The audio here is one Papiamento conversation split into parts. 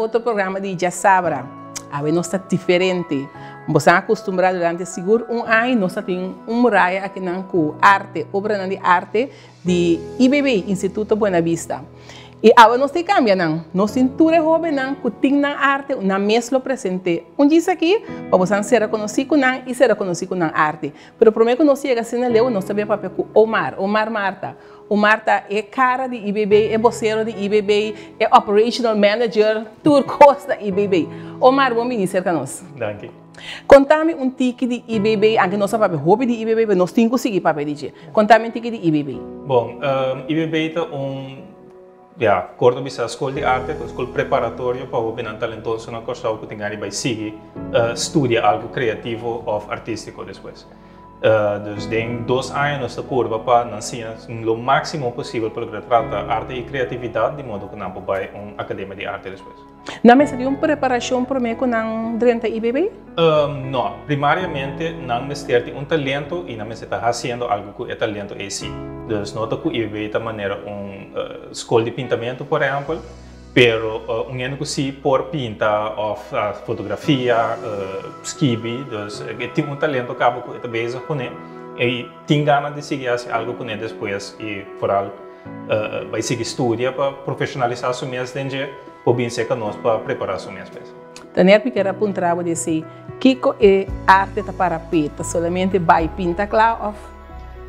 otro programa di Djasabra. Awe nos ta diferente. Boso a acostumbrá durante sigur un aña nos ta tin un muraya akinan cu arte, obranan di arte di IBB, Instituto Buena Vista. I awe nos tin kambia nan. Nos tin tur e hóbennan ku tin nan arte, nan mes lo present'é. Un djis aki pa bosan sera konosí ku nan i sera konosí ku nan arte. Pero promé ku nos yega asina leu, nos ta bin papia ku Omar, Omar Marta. Omar ta e kara di IBB, e bosero di IBB, e operational manager, tur kos na IBB. Omar, bon bini serka nos. Danki. Konta mi un tiki di IBB, anke nos a papia hopi di IBB, pero nos tin ku sigui papia di dje. Konta mi un tiki di IBB. Bon, IBB ta un, ya, korto bisa skol di arte, ta un skol preparatorio pa hobennan talentoso na Kòrsou ku tin gana di bai sigui studia algu kreativo òf artístiko despues. Dus den dos aña nos ta purba pa nan siña lo máksimo posibel pa loke ta trata arte i kreatividat di modo ku nan por bai un akademia di arte despues. Nan mester di un preparashon promé ku nan drenta IBB? No. Primariamente nan mester tin un talento i nan mester ta hasiendo algu ku e talento ei si. Dus no ta ku IBB ta manera un skol di pintamentu por ehèmpel, pero un hende ku si por pinta òf fotografia, skibi, dus e tin un talento kaba ku e ta bezig kuné i tin gana di sigui hasi algu kuné despues i foral bai sigui studia pa profeshonalisá su mes den dje. Por bin serka nos pa prepará su mes p'esei. Ta net mi kier a puntra bo di esei, kiko e arte ta para p'e? Ta solamente bai pinta kla òf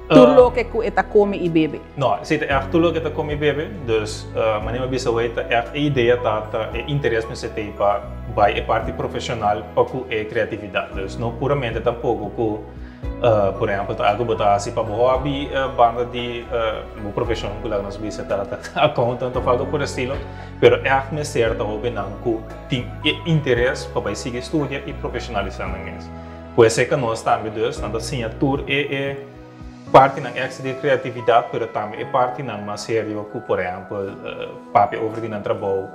tur loke ku e ta kome i bebe? No, esei ta ègt tur loke e ta kome i bebe. Dus, manera mi a bisa awor, ta ègt e idea ta ta e interes mester t'ei pa bai e parti profeshonal pa ku e kreatividat. Dus no puramente tampoko ku Por ehempel ta algo bo ta hasi pa bo hobby banda di bo profesion ku laga nos bisa ta accountant of algo por estilo, pero ègt mester ta hobennan ku tin e interes pa bai sigui studia i profesionalisa nan mes. Pues e ka nos tambe dus nan ta siña tur e e partinan extra di kreatividat pero tambe e partinan mas serio ku por ehempel papia over di nan trabou,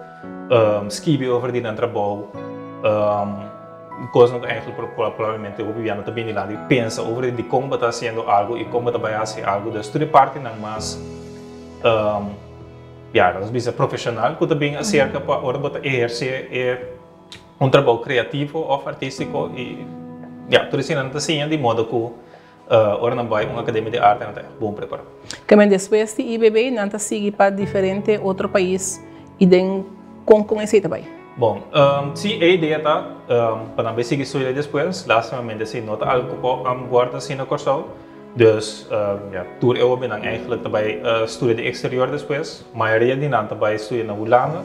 skibi over di nan trabou. Kosnan ku eigenlijk probablemente hopi bia no ta bini dilanti pensa over di dikon bo ta hasiendo algu i kon bo ta bai hasi algu. Dus tur e partinan mas ya nos bisa profeshonal ku ta bin aserka pa ora bo ta ehersé e un trabou kreativo òf artístiko i ya tur esei nan ta siña di modo ku Ora nan bai un academia di arte nan ta echt bon prepara. Kemen despues di IBB nan ta sigui pa diferente otro pais y den con con esey ta bai? Bon, si e idea ta pa nan bai sigui studia despues, lastimamente esey no ta algo cu por worde haci na Corsou, dus ya tur e hobennan eigenlijk ta bai studia den exterior despues, mayoria di nan ta bai studia na Hulanda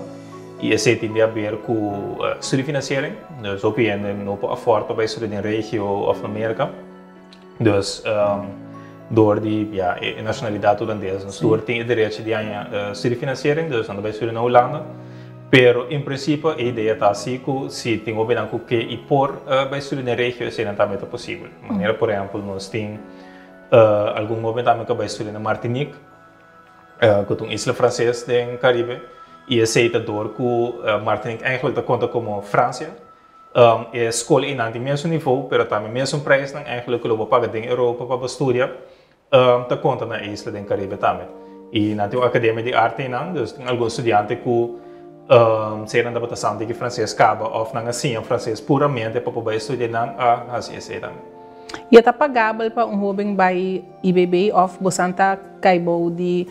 y esey tin di haber cu studiefinanciering, dus hopi hende no por afford pa bai studia den regio of na Merca. Dus door di ya e nacionalidad Hulandes nos tur tin e derecho di haña studiefinanciering, dus nan ta bai studia na Hulanda. Pero en principio e idea ta asi cu si tin hobennan cu ke y por bai studia den regio eseinan tambe ta posibel. Manera por ehempel nos tin algun hoben tambe cu a bai studia na Martinique cu ta un isla Frances den Caribe y esey ta door cu Martinique eigenlijk ta conta como Francia. E skol einan tin mesun nivou, pero tambe mesun prijsnan eigenlijk ku lo bo paga den Europa pa bo studia, ta konta na e isla den Karibe tambe. I nan tin un akademia di arte einan, dus tin algun studiante ku sea nan tabata sa un tiki franses kaba òf nan a siña franses puramente pa por bai studia einan a hasi esei tambe. I e ta pagabel pa un hoben bai IBB òf bosan ta kai bou di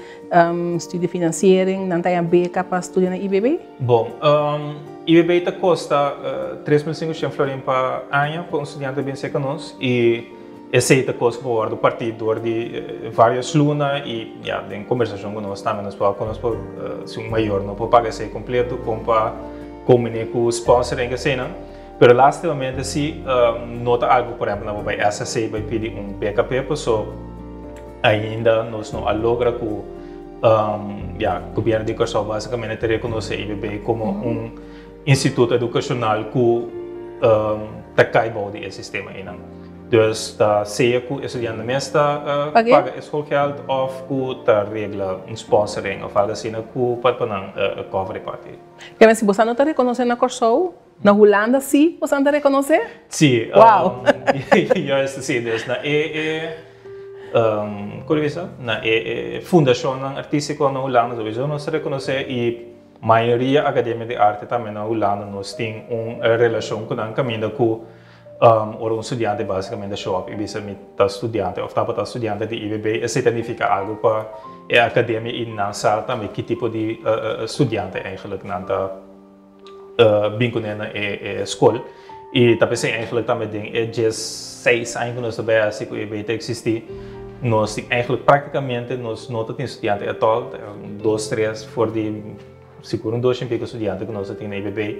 studiefinanciering, nan ta haña beka pa studia na IBB? Bon, IBB ta kosta 3500 florin pa aña pa un studiante bin serka nos i esei ta kos ku por wòrdu partí dor di vários luna i ya den kombersashon ku nos tambe nos por ku nos por si un mayor no por paga esei kompleto kon pa kombiné ku sponsoring eseinan pero lastimamente si no ta algu por ehèmpel nan por bai SSC bai pidi un beka p'e paso ainda nos no a logra ku Ya, Gobierno di Kòrsou básikamente ta rekonosé IBB komo un instituto edukashonal ku ta kai bou di e sistema einan. Dus ta sea ku e studiante mes ta paga e schoolgeld òf ku ta regla un sponsoring òf algu asina ku pa nan cover e parti. Kende si boso no ta rekonosé na Kòrsou, na Hulanda sí boso ta rekonosé? Sí. Wow! Juist, sí. Dus na e. Kon di bisa? Na e fundashonnan artístiko na Hulanda souiso nos ta rekonosé i Mayoria akademia di arte tambe na Hulanda nos tin un relashon ku nan kaminda ku ora un studiante basikamente show up i bisa mi ta studiante òf tabata studiante di IBB esei ta nifiká algu pa e akademia i nan sa tambe ki tipo di studiante eigenlijk nan ta bin kuné na e skol. I ta p'esei eigenlijk tambe den e diesseis aña ku nos ta bai hasi ku IBB ta eksistí nos tin eigenlijk praktikamente nos no ta tin studiante at all, un dos tres for di sigur un dos shen piko studiante ku nos ta tin na IBB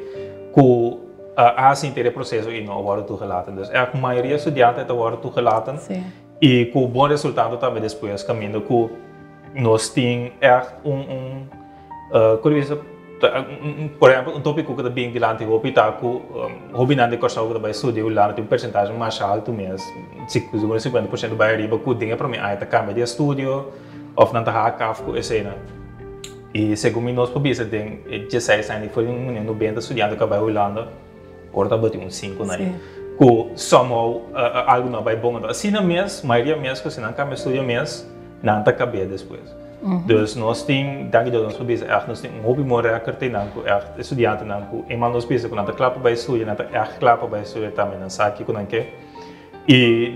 ku a hasi henter e proseso i no a wòrdu toegelaten. Dus ègt mayoria studiante ta wòrdu toegelaten i ku bon resultado tambe despues kaminda ku nos tin ègt un un Ku di bisa, por ehempel, un tópiko ku ta bin dilanti hopi ta ku hopinan di Kòrsou ku ta bai studia Hulanda tin un persentahe masha altu mes, sigur 50% bai ariba ku den e promé aña ta kambia di estudio òf nan ta hak af ku eseinan. I segun mi nos por bisa den e dieseis aña di for di un nobenta studiante ku a bai Hulanda ora ta bati un sinku na ei ku somehow algu no a bai bon. Asina mes mayoria mes ku si nan kambia estudio mes nan ta kab'é despues. Dus nos tin, danki Dios nos por bisa ègt nos tin un hopi bon rèkòrt einan ku ègt e studiantenan ku eenmaal nos bisa ku nan ta kla pa bai studia, nan ta ègt kla pa bai studia tambe, nan sa kiko nan ke. I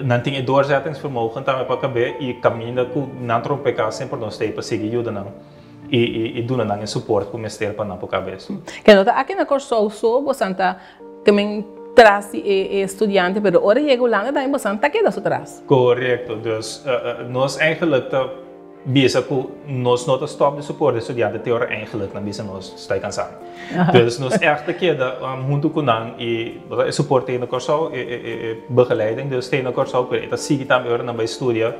nan tin e doorzettingsvermogen tambe pa kab'é i kaminda ku nan trompeká semper nos ta ei pa sigui yuda nan i i duna nan e support ku mester pa nan por kaba e estudio. Ke no ta aki na Kòrsou so bosan ta Kemen tras di e estudiante, pero ora yega Hulanda tambe bosan ta keda su tras. Korekto, dus nos eigenlijk ta bisa ku nos no ta stòp di suport e estudiante te ora eigenlijk nan bisa nos sta kansá. Dus nos ègt ta keda huntu ku nan i e suport ta na Kòrsou, e begeleiding dus ta na Kòrsou, pero e ta sigui tambe ora nan bai studia.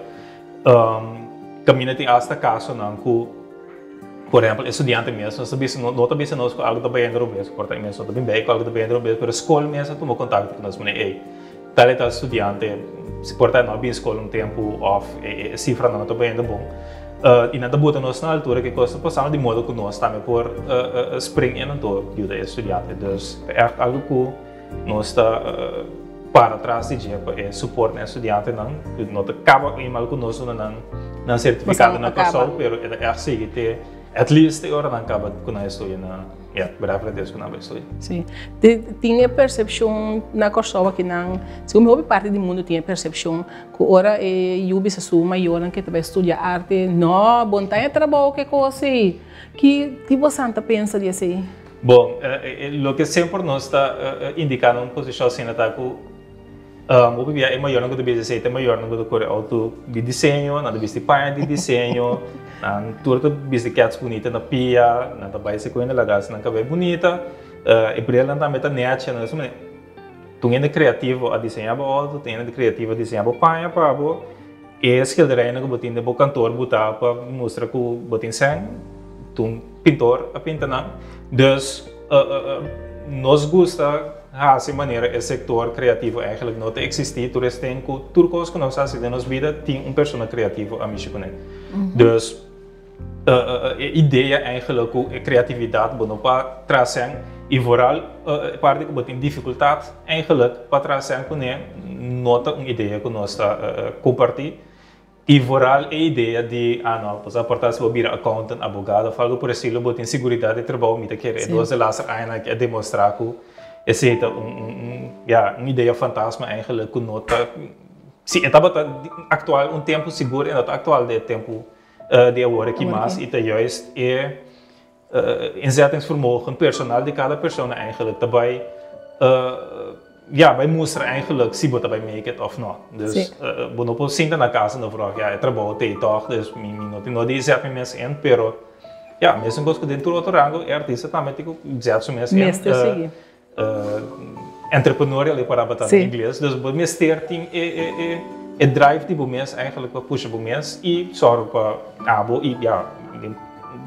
Kaminda tin asta kasonan ku. Por ehempel, e studiante mes no ta bisa, no ta bisa nos ku algu ta bayendo robes, por ta e mes no ta bin bei ku algu ta bayendo robes, pero skol mes a tuma kontakto ku nos manera, ey, tal i tal studiante, si por ta e no a bin skol un tempu òf e sifranan no ta bayendo bon. I nan ta buta nos na altura ke kos ta pasando di modo ku nos tambe por spring in anto yuda e studiante. Dus ta ègt algu ku nos ta para tras di dje pa e support na e studiantenan. No ta kaba eenmaal ku nos duna nan nan sertifikado na Kòrsou, pero e ta ègt sigui te at least te ora nan kaba ku nan estudio na, ya, whatever it is ku nan bai studia. Sí. Tin e persepshon na Kòrsou akinan, segun mi hopi parti di mundu tin e persepshon ku ora e yu bisa su mayornan ke ta bai studia arte, no, bo no ta haña trabou ke kos ei. Ki ki bosan ta pensa di esei? Bon, loke semper nos ta indiká na un posishon asina ta ku hopi bia e mayornan ku ta bisa esei ta e mayornan ku ta kore outo di diseño, nan ta bisti paña di diseño, nan tur ta bisti kèts bunita na pia, nan ta bai sekuenda laga nan kabei bunita, e brilnan tambe ta nèchi, nan ta Tun hende kreativo a diseñá bo outo, tun hende kreativo a diseñá bo paña pa bo. E skilderijnan ku bo tin den bo kantor butá pa mustra ku bo tin sèn, tun pintor a pinta nan. Dus nos gusta hasi manera e sektor kreativo eigenlijk no ta eksistí tur esten ku tur kos ku nos hasi den nos bida tin un persona kreativo a mishi kuné. Dus e idea eigenlijk ku e kreatividat bo no por traha sèn i vooral e parti ku bo tin difikultat eigenlijk pa traha sèn kuné no ta un idea ku nos ta kompartí i vooral e idea di ah no bo sa por ta si bo bira accountant, abogado òf algu por estilo bo tin siguridat di trabou mi ta kere e dos de laster añanan aki a demostrá ku esei ta un ya un idea fantasma eigenlijk ku no ta si e tabata aktual un tempu sigur e no ta aktual den e tempu di awor aki mas y ta juist e inzettingsvermogen personal di cada persona eigenlijk ta bay ja bay mustra eigenlijk si bo ta bay make it of no. Dus bo no por sinta na casa no vraag ja e trabou ta ey toch dus mi no tin no di zet mi mes in pero ja mesun cos cu den tur otro rango e artista tambe tin cu zet su mes in. Mester sigui. Entrepreneurial e palabra ta na ingles. Dus bo mester tin e drive di bo mes eigenlijk pa pusha bo mes i sòru pa abo i ya den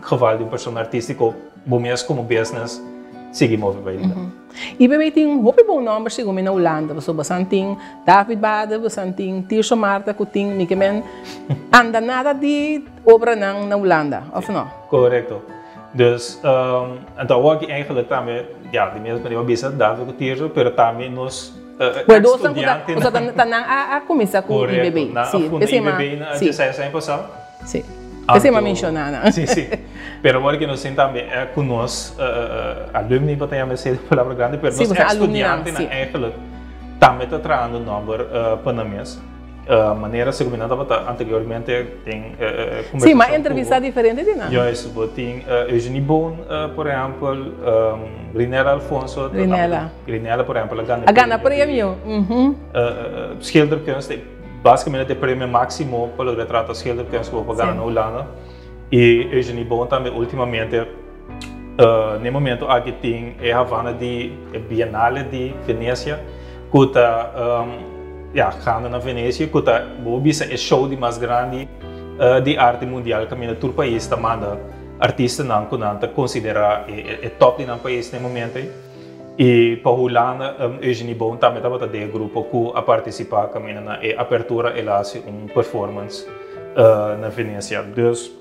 geval di un persona artístiko bo mes komo business sigui move bai dilanti. I bebé tin hopi bon nòmber segun mi na Hulanda pasobra bosan tin David Bader, bosan tin Tirso Martha ku tin mi ke men anda nada di obranan na Hulanda òf no? Korekto. Dus, anto awor aki eigenlijk tambe, ya, di mes manera bo a bisa, David ku Tirso, pero tambe nos Bueno, dos nan ku ta, ex-studiantenan. osea, ta nan a kuminsá ku Korekto, IBB. nan a Sí, funda p'esei ma, IBB na sí. dieseis aña pasá. Sí. Esei m'a menshoná nan. Sí, sí. Pero awor ke nos tin tambe ku nos alumni, bo ta yama esei di palabra grandi, pero nos estudiantenan eigenlijk tambe ta trahando nòmber pa nan mes. Manera segun mi nan tabata anteriormente den kombersashon. Sí, m'a entrevistá diferente di nan. Juist, bo tin Eugenie Boon, por ehèmpel, Rinella Alfonso. Rinella. Rinella, por ehèmpel, a gana. A gana premio. Schilderkunst. Básicamente e premio máximo pa logra trata schilderkunst ku bo por gana na Hulanda. I Eugenie Boon tambe últimamente na e momento aki tin e Havana di e Biennale di Venecia ku ta ya gana na Venecia ku ta bo por bisa e show di mas grandi di arte mundial kaminda tur pais ta manda artistanan ku nan ta konsiderá e top di nan pais na e momento ei. I pa Hulanda, Eugenie Boon tambe tabata den e grupo ku a partisipá kaminda na e apertura el a hasi un performance na Venecia. Dus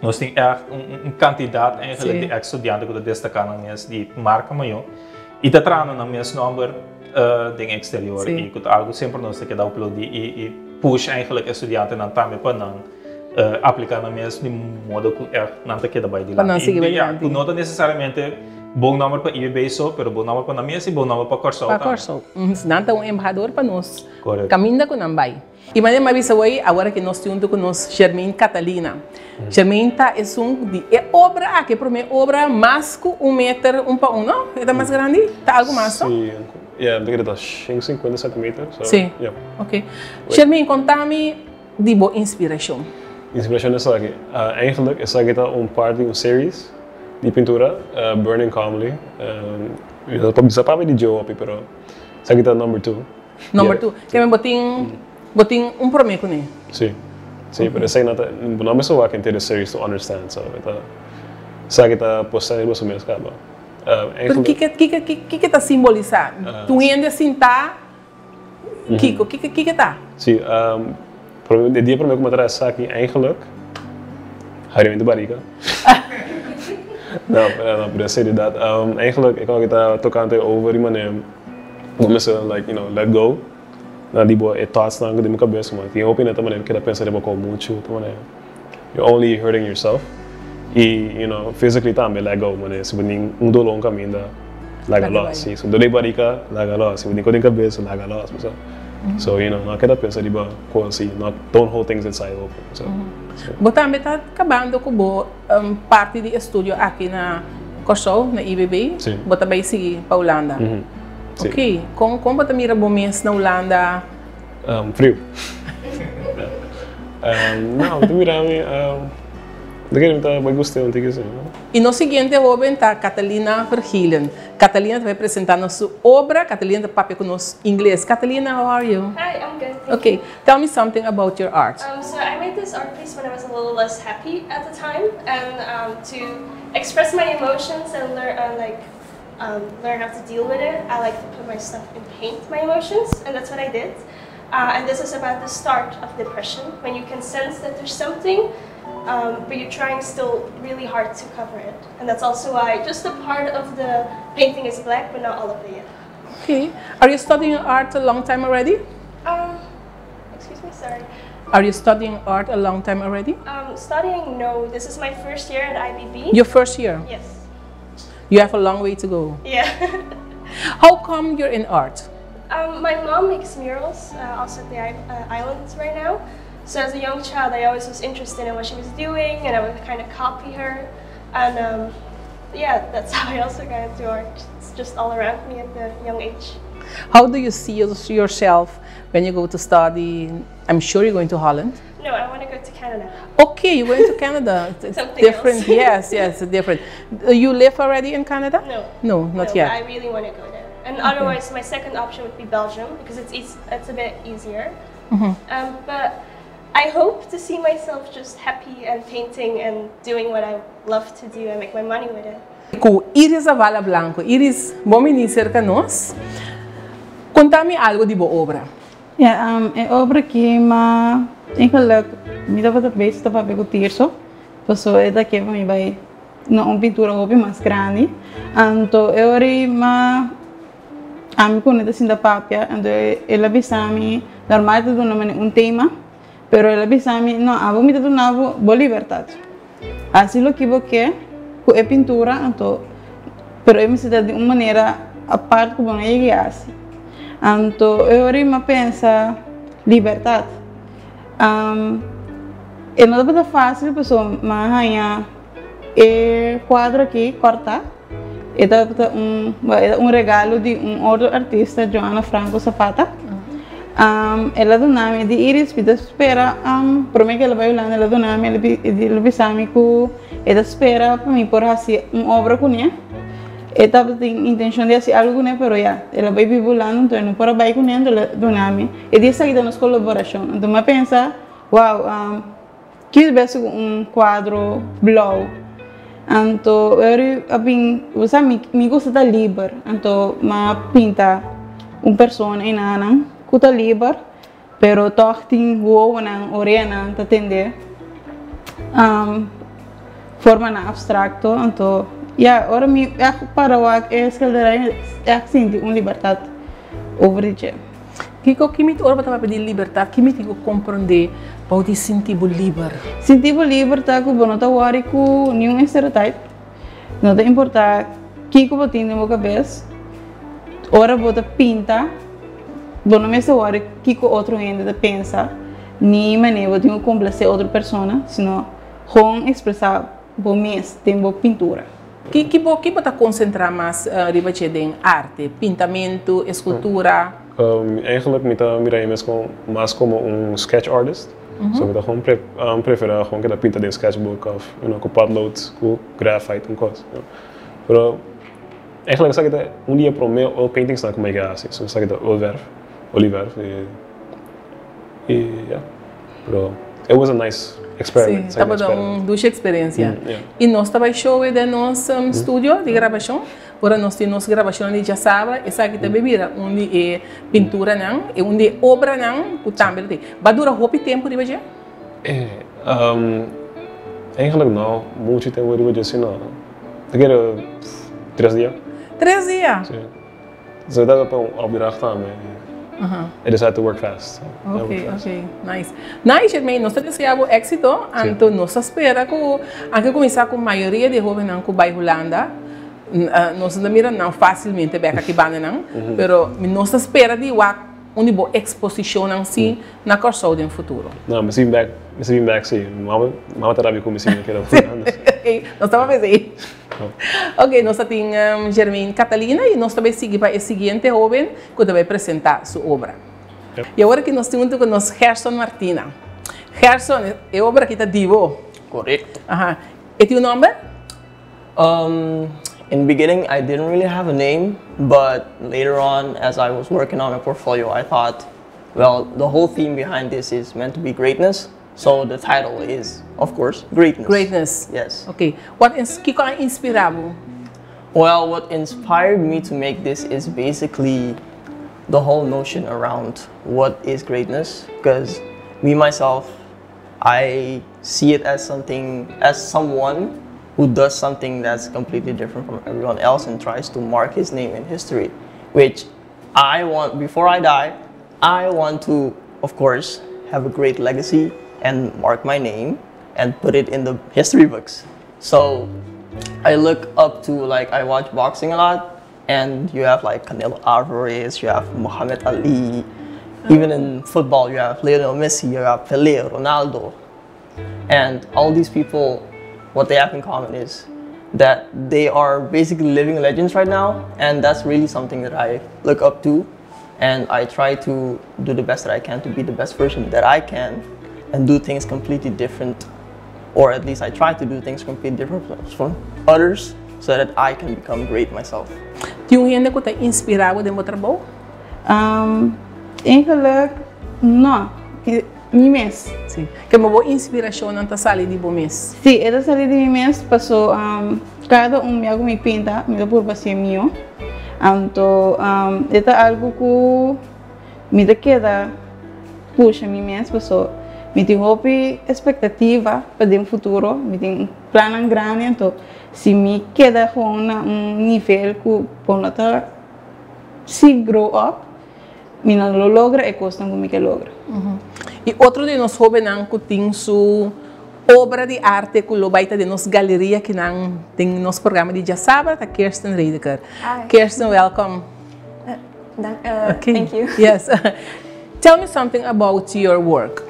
nos tin ègt un kantidat eigenlijk di èks studiante ku ta destaká nan mes di marka mayó i ta trahando nan mes nòmber den eksterior i ku ta algu semper nos ta keda aplaudí i push eigenlijk e studiantenan tambe pa nan apliká nan mes di modo ku ègt nan ta keda bai dilanti. I ya, ku no ta nesesariamente bon nòmber pa IBB so, pero bon nòmber pa nan mes i bon nòmber pa Kòrsou tambe. Pa Kòrsou. Nan ta un embahador pa nos kaminda ku nan bai. I manera mi a bisa wei, awor aki nos tin huntu ku nos Shermaine Catalina. Shermaine ta esun di e obra aki, e promé obra mas ku un meter un pa un, no? E ta mas grandi? Ta algu mas, no? Sí, ya, mi ta kere ta shen sinkuenta sentimeter, so, Sí, ya. Ok. Shermaine, konta mi di bo inspirashon. Inspirashon esaki? Eigenlijk esaki ta un part di un series di pintura, Burning Calmly. Mi no ta bisa papia di dje hopi, pero esaki ta number two. Number two. Ke men bo tin bo tin un prome kuné. Sí. Sí, pero esei no ta, bo no mester wak henter e series to understand, so e ta, esaki ta postá riba su mes kaba. Pero kiko kiko kiko ta simbolisá? Tur hende sintá Kiko, kiko, kiko ta? Sí, prome, e dia prome ku mi a traha esaki eigenlijk, harimentu barika. No, no, pero en seriedad, eigenlijk e kòke ta tokante over di manera bo mester like, you know, let go na di bo e thoughts nan ku den bo kabes, kuma tin hopi hende ta manera keda pensa riba kò muchu, ta manera you're only hurting yourself y you know physically tambe let go manera si bo tin un dolor un caminda laga los si bo dolor di barika laga los si bo tin kos den cabes laga los bo sa so you know no keda pensa riba cos asi no don't hold things inside hopi bo sa. Bo tambe ta cabando cu bo parti di estudio aki na Kòrsou na IBB bo ta bay sigui pa Hulanda ok con con bo ta mira bo mes na Hulanda? Friu. No, mi ta mira mi, mi ta kere mi ta bai gusta un tiki asina. Y nos siguiente hoben ta Catalina Vergielen. Catalina ta bai presenta nos su obra. Catalina ta papia cu nos Ingles. Catalina, how are you? Hi, I'm good, thank Okay, you. tell me something about your art. So I made this art piece when I was a little less happy at the time and to express my emotions and learn like learn how to deal with it, I like to put my stuff in paint, my emotions, and that's what I did. And this is about the start of depression, when you can sense that there's something, but you're trying still really hard to cover it. And that's also why just a part of the painting is black, but not all of it yet. Okay. Are you studying art a long time already? Excuse me, sorry. Are you studying art a long time already? Studying, no. This is my first year at IBB. Your first year? Yes. You have a long way to go. Yeah. How come you're in art? My mom makes murals, also at the islands right now. So as a young child, I always was interested in what she was doing, and I would kind of copy her. And yeah, that's how I also got into art. It's just all around me at the young age. How do you see yourself when you go to study? I'm sure you're going to Holland. No, I want to go to Canada. Okay, you're going to Canada. It's Something different. else. Yes, it's different. You live already in Canada? No. No, not No, yet. but I really want to go there. And otherwise, my second option would be Belgium because it's a bit easier. But I hope to see myself just happy and painting and doing what I love to do and make my money with it. Ku Iris Zavala Blanco. Iris, bon bini serka nos. Konta mi algu di bo obra. Ja, e obra aki m'a eigenlijk mi tabata bezig ta papia ku Tirso, paso e ta ke pa mi bai na un pintura hopi mas grandi. Anto e ora ei m'a ami ku ne ta sinta papia, anto el a bisa mi normal ta duna mane un tema. Pero el a bisa mi, no, abo mi ta duna bo bo libertat. Hasi loke bo ke ku e pintura, anto, pero e mester ta di un manera apart ku bo no yega hasi. Anto e ora mi a pensa libertat. E no tabata fásil pasobra mi a haña e kuadro aki kòrtá. E tabata un, e ta un regalo di un otro artista, Joana Franco Zapata. El a duna mi di Iris, mi ta spera, prome ku el a bai Hulanda el a duna mi, el a bisa mi ku e ta spera pa mi por hasi un obra kuné. E tabatin intenshon di hasi algu kuné, pero ya, el a bai biba Hulanda, enton e no por a bai kuné, enton el a duna mi. E di esaki ta nos kolaborashon. Enton mi a pensa, wow, kis bes ku un kuadro blou. Anto eri a bin, bo sa mi mi gusta ta liber, anto mi a pinta un persona enanan ku ta liber, pero tòg tin wowonan, oreanan ta tende formanan abstrakto. Anto ya, ora mi ègt para wak e skilderij, ègt sinti un libertat over di dje. Kiko ki mi ora bo ta papia di libertat, ki mi tin ku komprondé bou di sinti bo liber? Sinti bo liber ta ku bo no ta wòri ku niun estereotype. No ta importá kiko bo tin den bo kabes, ora bo ta pinta, bo no mester wòri kiko otro hende ta pensa, ni manera bo tin ku komplasé otro persona, sino gewoon ekspresá bo mes den bo pintura. Ki ki bo ki bo ta konsentrá mas riba dje den arte? Pintamentu, eskultura? Eigenlijk mi ta mira e mes mas komo un sketch artist. So mi ta gewoon preferá gewoon keda pinta den sketchbook of you know ku potlood, ku graphite un kos. Pero eigenlijk esaki ta un di e promé oil paintingsnan ku mi a hasi. So esaki ta olverf, olieverf i ya. Pero it was a nice experiment. Sí, tabata un dushi experiencia. I nos ta bai show den nos studio di grabacion. Ora nos tin nos grabacionnan di djasabra, esaki ta bai bira un di e pinturanan, un di e obranan ku tambe ta tin. Ba dura hopi tempu riba dje? Eigenlijk no muchu tempu riba dje, sino ta kere tres dia. Tres dia? Sí. So dat ta un opdracht tambe. I just had to work fast. Ok, ok, nice. Nice, Jermaine, nos ta desea bo éxito, anto nos ta spera ku anke kuminsá ku mayoria di e hóbennan ku bai Hulanda, nos no ta mira nan fásilmente bèk aki banda nan, pero nos ta spera di wak un di bo eksposishonnan si na Kòrsou den futuro. No, mi si bin bèk, mi si bin bèk si. Mama, mama ta rabia ku mi si mi keda Hulanda. Nos ta papia esei. Ok, nos ta tin Jermaine Catalina y nos ta bay sigui pa e siguiente hoben cu ta bay presenta su obra. Y awor aki nos tin hunto cu nos Gerson Martina. Gerson, e obra aki ta di bo. Correcto. Aha. E tin un nomber? In the beginning I didn't really have a name, but later on as I was working on my portfolio I thought, well, the whole theme behind this is meant to be greatness. So the title is, of course, Greatness. Greatness. Yes. Okay. What ins kiko a inspira bo? Well, what inspired me to make this is basically the whole notion around what is greatness. Because me, myself, I see it as something, as someone who does something that's completely different from everyone else and tries to mark his name in history, which I want, before I die, I want to, of course, have a great legacy and mark my name and put it in the history books. So I look up to, like, I watch boxing a lot, and you have like Canelo Alvarez, you have Muhammad Ali, even in football you have Lionel Messi, you have Pelé, Ronaldo. And all these people, what they have in common is that they are basically living legends right now, and that's really something that I look up to, and I try to do the best that I can to be the best version that I can and do things completely different, or at least I try to do things completely different from others so that I can become great myself. Tin un hende ku ta inspirá bo den bo trabou? Eigenlijk no. Mi mes. Sí. Kema bo inspirashonnan ta sali di bo mes? Sí, e ta sali di mi mes paso kada un mia ku mi pinta mi ta purba hasié mio. Anto e ta algu ku mi ta keda pusha mi mes paso mi tin hopi espektativa pa den futuro, mi tin plannan grandi anto si mi keda gewoon na un nivel ku bo no ta si grow up, Mi no lo logra e kosnan ku mi ke logra. I otro di nos hóbennan ku tin su obra di arte ku lo bai ta den nos galeria kinan den nos programa di djasabra ta Kirsten Redeker. Hi. Kirsten, welcome. Okay. Thank you. Yes. Tell me something about your work.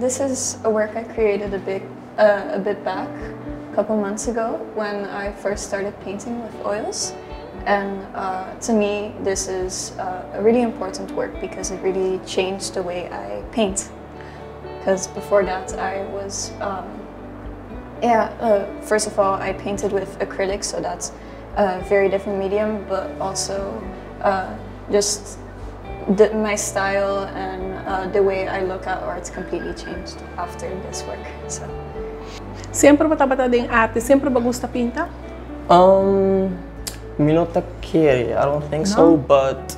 This is a work I created a bit back, a couple months ago, when I first started painting with oils. And to me, this is a really important work because it really changed the way I paint. Because before that, I was, yeah, first of all, I painted with acrylic, so that's a very different medium, but also just my style and the way I look at art completely changed after this work. So. Semper bo tabata den arte, semper bo a gusta pinta? Mi no ta kere, I don't think so, No? but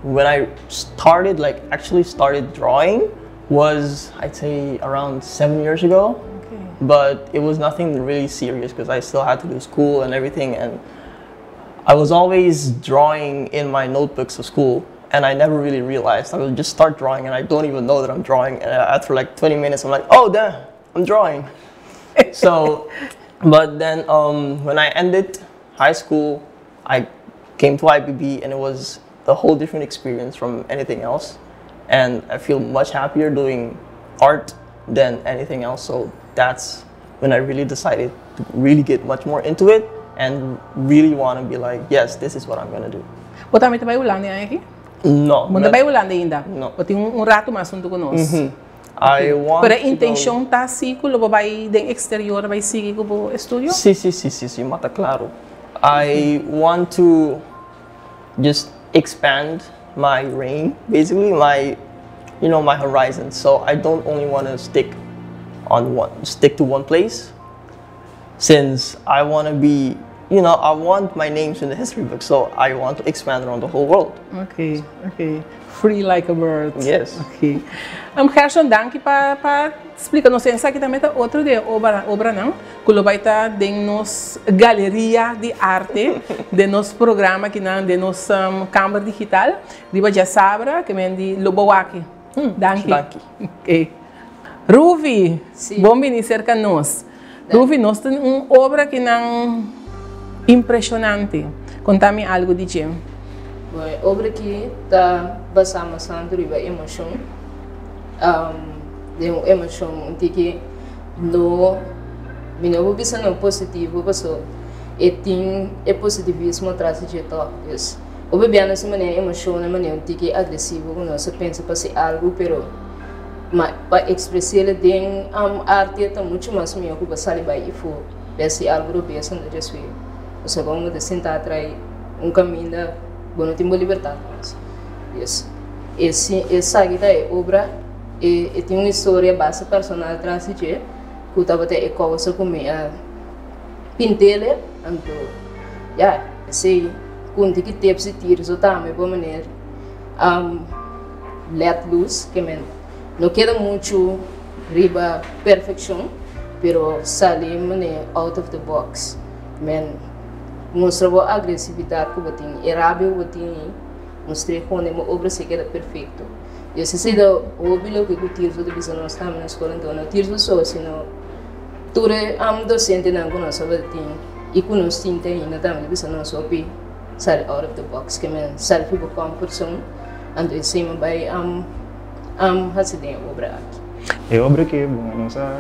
when I started, like actually started drawing, was I'd say around 7 years ago. But it was nothing really serious because I still had to do school and everything, and I was always drawing in my notebooks of school, and I never really realized. I would just start drawing, and I don't even know that I'm drawing. And after like 20 minutes, I'm like, "Oh, damn, I'm drawing." So, but then when I ended high school, I came to IBB, and it was a whole different experience from anything else. And I feel much happier doing art than anything else. So that's when I really decided to really get much more into it and really want to be like, "Yes, this is what I'm gonna do." Bo tambe ta bai Hulanda aki? No. Bo no ta bai Hulanda ainda? No. Bo tin un ratu mas huntu ku nos. I want Pero to go- intenshon ta asina ku bo bai den eksterior bai sigui ku e estudio? Si, mata klaro. I want to just expand my range, basically my horizon. So I don't only want to stick to one place. Since I want to be, you know, I want my names in the history book, so I want to expand around the whole world. Ok. Free like a bird. Yes. Ok. Gerson, danki pa splika nos. Esaki tambe ta otro di obra nan, ku bai ta den nos galeria di arte, di nos programa akinan, di nos kamara digital, riba djasabra, ke men di lo bo wak e. Danki. Danki. Ok. Ruvi, Si. bon bini serka nos. Ruvi, nos tin un obra akinan impreshonante. Konta mi algu di dje. Bon, e obra aki ta basá bastante riba emoshon. Di un emoshon un tiki no, mi no por bisa no positivo, paso e tin e positivismo tras di dje toch. Dus, o bebiendo asina manera emoshon, manera un tiki agresivo, ku nos pensa pa hasi algu, pero ma pa ekspresá den arte ta muchu mas mihó ku sali bai i fu hasi algu robes anto just fi. Osea, komo bo sinta atras un kaminda, bo no tin libertat mas. Yes. Esaki ta e obra e tin un historia base personal tras di dje, ku tabata e kousa ku mi a pint'é, anto ja, esei ku un tiki tips di Tirso tambe pa manera let loose, ke men no keda muchu riba perfekshon, pero sali manera out of the box. Men mustra bo agresividat ku bo tin, e rabia ku bo tin, mustra ku e obra si keda perfekto. I esei ta hopi loke ku Tirso ta bisa nos tambe na skol, anto no Tirso so, sino tur dosentenan ku nos tin i ku nos tin ainda tambe bisa nos hopi sali out of the box, ke men sali for bo comfort zone, anto esei mi a bai hasi den e obra aki. E obra ku, bon, no sa,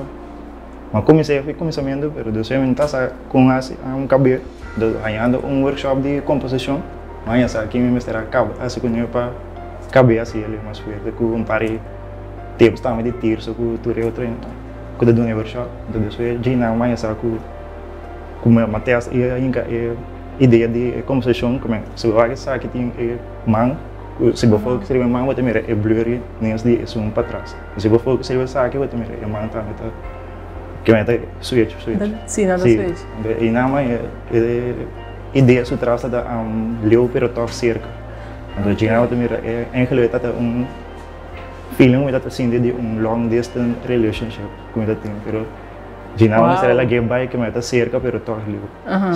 m'a kuminsá, foi kuminsamentu, pero dus mi ta ku hasi un kabé, dus hañando un workshop di komposishon, mas sa ku mi mester kaba, asina ku pa kabé asina e mas fuerte ku un par di tempu tambe di Tirso ku tur otro ku ta duna workshop, anto dus djina mas sa ku m'a test e ainda e idea di komposishon, ku si bo sa ku tin e man, si bo focus riba man, bo ta mira e blurry nes di esun patras. Si bo focus riba esaki, bo ta mira e man tambe ta ku ta switch, switch. Si, nada switch. I nada e idea su tras ta leu pero toch serka. Anto djina bo ta mira e eigenlijk ta un feeling ku ta sinti di un long distance relationship ku ta tin, pero. Djina bo mester a lag'é bai ke mi ta serka pero tòg liu.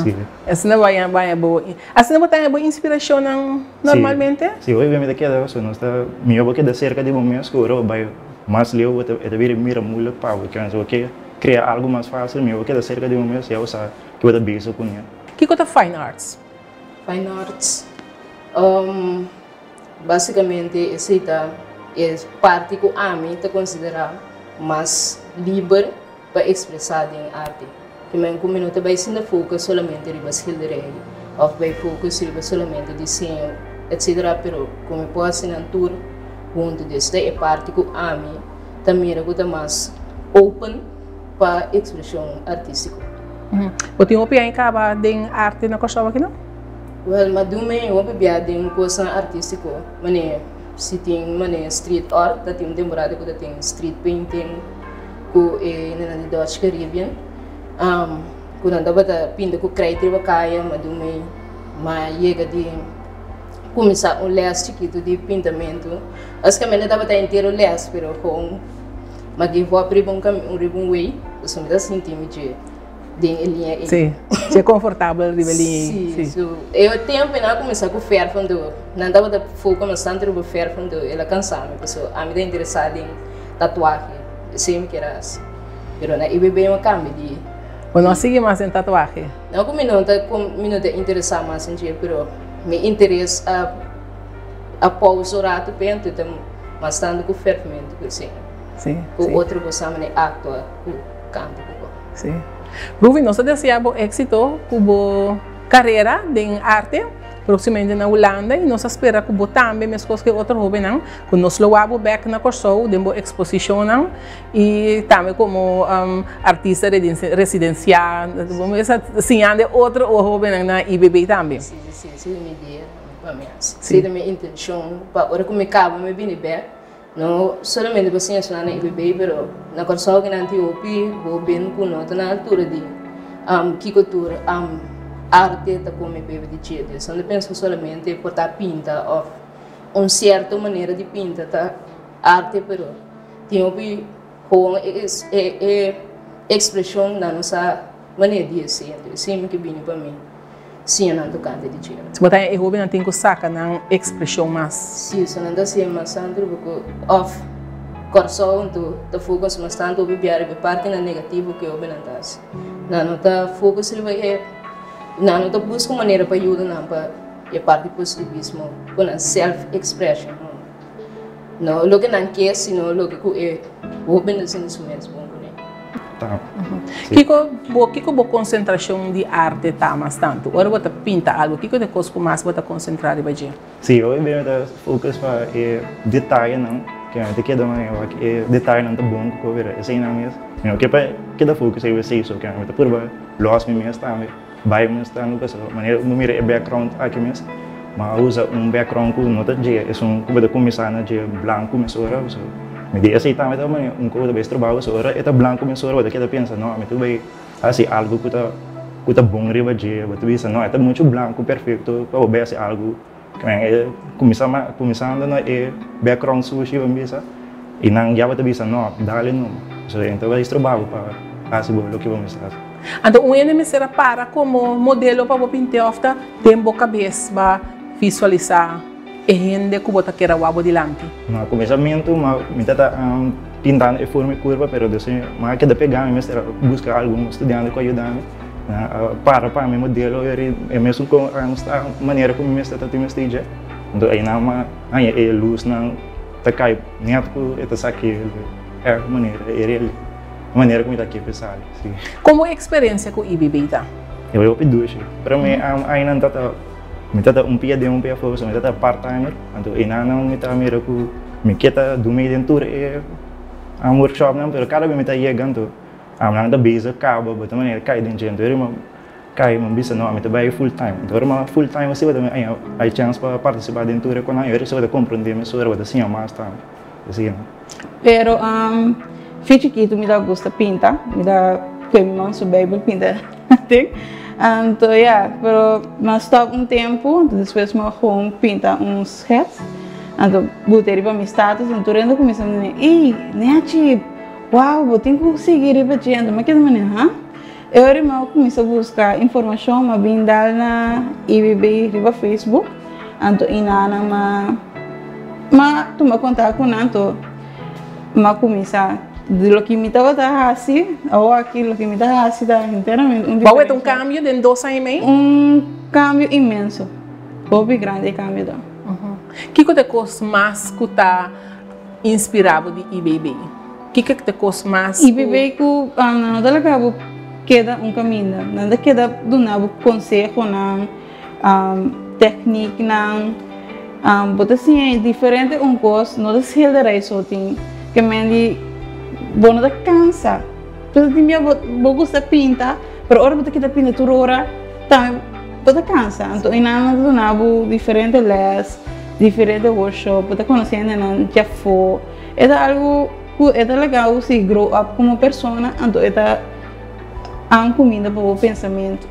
Si. Asina bo a baña bo asina bo ta haña bo inspirashonnan normalmente? Si, hopi bia mi ta keda pasobra nos ta mihó bo keda serka di bo mes ku ora bo bai mas leu bo ta e ta bira mira moeilijk pa bo. Kier bo ke krea algu mas fásil mihó bo keda serka di bo mes ya bo sa ke bo ta bezig kuné. Kiko ta fine arts? Fine arts, Básicamente esei ta e parti ku ami ta konsiderá mas liber pa ekspresá den arte. Ke men ku mi no ta bai sinta focus solamente riba schilderij òf bai focus riba solamente diseño etcetera pero ku mi por hasi nan tur huntu. Des ta e parti ku ami ta mira ku ta mas open pa ekspreshon artístiko. Bo tin hopi aña kaba den arte na Kòrsou aki no? Wel, ma dun mi hopi bia den kosnan artístiko, manera si tin manera street art, ta tin un temporada ku ta tin street painting ku e hendenan di Dutch Caribbean, ku nan tabata pinta ku krijt riba kaya, ma dun mi ma yega di kuminsá un lès chikitu di pintamentu, básicamente tabata entero lès, pero kon ma give up riba un riba un way, pasobra mi ta sinti mi dje. Den e liña ei. Sí, si e konfortabel riba e liña ei. Sí, so e tempu nan a kuminsá ku fèrf anto nan tabata foka bastante riba fèrf anto el a kansa mi pasobra ami ta interesá den tatuahe, esei mi kier a hasi. Pero na IBB mi a kambia di. Bo no a sigui mas den tatuahe? No ku mi no ta mi no ta interesá mas den dje pero mi interes a a pousa un ratu p'e anto ta mas tantu ku fèrfmentu ku esei. Sí, ku otro kos manera aktua ku kanta ku bo. Sí. Ruby, nos ta desea bo éxito ku bo karera den arte, próximamente na Hulanda, i nos ta spera ku bo tambe, meskos ku e otro hóbennan, ku nos lo wak bo bèk na Kòrsou den bo eksposishonnan i tambe komo artista residensiá, bo mes ta siñando e otro hóbennan na IBB tambe. Sí, sí, sí, esei ta mi idea tambe pa mi hasi. Esei ta mi intenshon pa ora ku mi kaba mi bini bèk. No solamente pa siña suna na IBB pero na Kòrsou ke nan tin hopi hóben ku no ta na altura di kiko tur arte ta kome bebe di dje. Dus nan ta pensa solamente por ta pinta òf un sierto manera di pinta ta arte pero tin hopi gewoon e ekspreshon nan no sa manera di hasi. Entonces esei mi ke bini pa mi. Siña nan tokante di dje. Si bo ta e hóbennan tin ku saka nan ekspreshon mas. Si, so nan ta siña mas tantu riba ku òf Kòrsou anto ta focus mas tantu hopi bia riba e partinan negativo ku e hóbennan ta hasi. Nan no ta focus riba e, nan no ta buska un manera pa yuda nan pa e parti positivismo ku nan self expression. No loke nan ke sino loke ku e hoben ta sinti su mes bon kuné. Kiko bo kiko bo konsentrashon di arte ta mas tantu? Ora bo ta pinta algu kiko ta e kos ku mas bo ta konsentrá riba dje? Si, hopi bia mi ta focus pa e detayenan ke mi ta keda manera wak e detayenan ta bon ku ko bira eseinan mes. Mi no ke pa keda focus riba esei so ke mi ta purba los mi mes tambe. Bai mostrando pasobra manera ku bo mira e background aki mes, mi a usa un background ku no ta dje esun ku bo ta kuminsá na dje blanku mesora pasobra mi di esei tambe ta manera un ku bo ta bai strobá pasobra ora e ta blanku mesora bo ta keda pensa no mi ta bai hasi algu ku ta ku ta bon riba dje bo ta bisa no e ta muchu blanku perfekto pa bo bai hasi algu e kuminsá kuminsando na e background sushi bo bisa i nan ya bo ta bisa no dale numa pasobra e ta bai stroba bo pa hasi bo loke bo mester hasi. Anto un hende mester a para komo modelo pa bo pint'é òf ta den bo kabes ba visualisá e hende ku bo ta kere wak bo dilanti? Na kuminsamentu mi ta ta pintando e forma e kurpa pero despues mi a keda pegá mi mester a buska algun studiante ku a yuda mi a para pa mi modelo e mesun manera ku mi mester ta tin mester dje anto einan mi a haña e lusnan ta kai nèt ku e ta saki e manera e real. Manera ku mi ta kepe sali, si. Komo e eksperensia ku IBB ta? E bai hopi dushi. Pero mi ainan ta ta, mi ta ta un pia den un pia afó, pasobra mi ta ta part timer. Anto einanan mi ta mira ku mi ke ta dumi den tur e workshopnan, pero kada bes mi ta yega anto nan ta bezig kaba, bo ta manera kai den dje. Anto eri mi kai mi bisa no, mi ta bai full time. Anto ora mi full time asina bo ta haña hay chèns pa partisipá den tur e konan, i ora bo ta komprondé mesora, bo ta siña mas tambe. Asina. Pero fi chikitu mi ta gusta pinta, mi ta koe mi man su bijbel pinta atin. Anto ya, pero mi a stop un tempu, anto despues mi a gewoon pinta un schets, anto bute riba mi status, anto tur hende a kuminsa mira, ey Nechi, Wow, bo tin ku sigui riba dje. Anto mi a keda manera, ha? E ora mi a kuminsá buska informashon, mi a bin dal na IBB riba Facebook, anto i nan a m'a tuma kontak ku nan, anto mi a kuminsá. Di loke mi tabata hasi, awor aki loke mi ta hasi ta enteramente un Bo a weta un kambio den dos aña i mei? Un kambio inmenso, hopi grandi e kambio ta. Kiko ta e kos mas ku ta inspirá bo di IBB? Kiko ta e kos mas ku. IBB ku nan no ta laga bo keda un kaminda, nan ta keda duna bo konsehonan, tekniknan, bo ta siña diferente un kos, no ta schilderij so tin, ke men di bo no ta kansa. Pasobra tin bia bo gusta pinta, pero ora bo ta kita pinta tur ora tambe bo ta kansa. Anto einan nan ta duna bo diferente les, diferente workshop, bo ta konosé hendenan djafó. E ta algu ku e ta laga bo si grow up komo persona, anto e ta an kuminda pa bo pensamentu.